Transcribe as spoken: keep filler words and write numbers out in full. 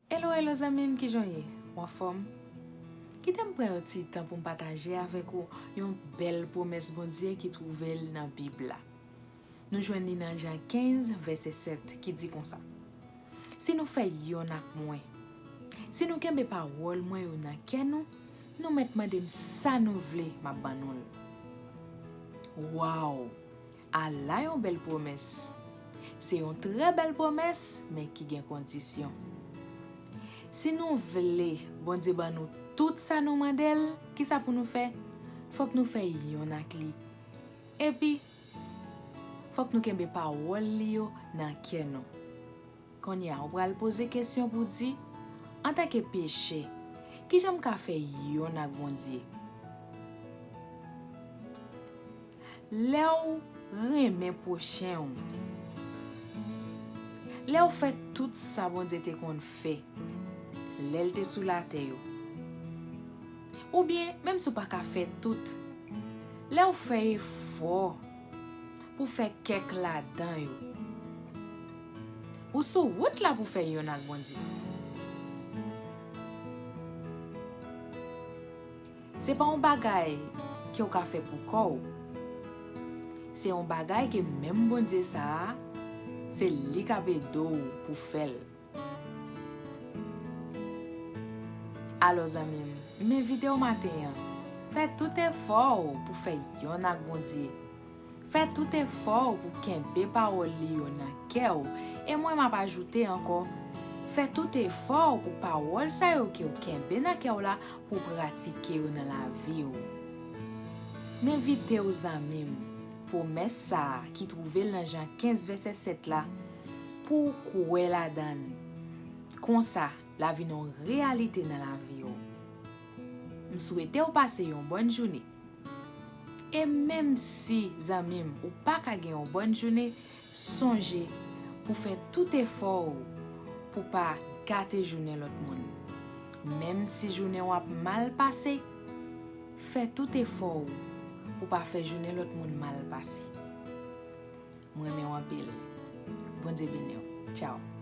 Hello, hello zanmi m, kijan w ye? W anfòm? Kite m pran yon ti tan pou m pataje avèk ou yon bèl pwomès Bondye ki twouve l nan Bib la. Nou jwenn li nan Jan kenz, vèsè sèt, ki di konsa: "Si nou fè yonn ak mwen, si nou kenbe pawòl mwen yo nan kè nou, nou mèt mande m sa nou vle, m ap ban nou l." Waw! Ala yon bèl pwomès! Se yon trè bèl pwomès, men ki gen kondisyon. Si nou vle Bondye ban nou tout sa nou mande l, kisa pou nou fè? Fòk nou fè yonn ak li. Epi, fòk nou kenbe pawòl li yo nan kè nou. Kounye a, ou pral poze kesyon pou di, antanke pechè, kijan m ka fè yonn ak Bondye? Lè w renmen pwochen w, lè w fè tout sa Bondye te konn fè lè l te sou latè yo, oubyen menm si w pa ka fè tout, lè w fè efò pou fè kèk ladan yo, ou sou wout la pou fè yonn ak Bondye. Se pa yon bagay ke w ka fè pou kò w. Se yon bagay ke menm Bondye sa a, se li k ap ede w pou fè l. Alò, zanmi m, m envite w maten an, fè tout efò w pou fè yonn ak Bondye. Fè tout efò w pou kenbe pawòl li yo nan kè w, e mwen m ap ajoute ankò, fè tout efò w pou pawòl sa yo ke w kenbe nan kè w la, pou w pratike yo nan lavi w. M envite w, zanmi m, pwomès sa a ki twouve l nan Jan kenz vèsè sèt la, pou w kwè ladan l. Konsa, l a vin yon reyalite nan lavi w. M swete w pase yon bòn jounen. E menm si, zanmi m, ou pa ka gen yon bòn jounen, sonje pou fè tout efò w pou pa gate jounen lòt moun. Menm si jounen w ap mal pase, fè tout efò w pou pa fè jounen lòt moun mal pase. M renmen w anpil. Bondye beni w. Tchaw.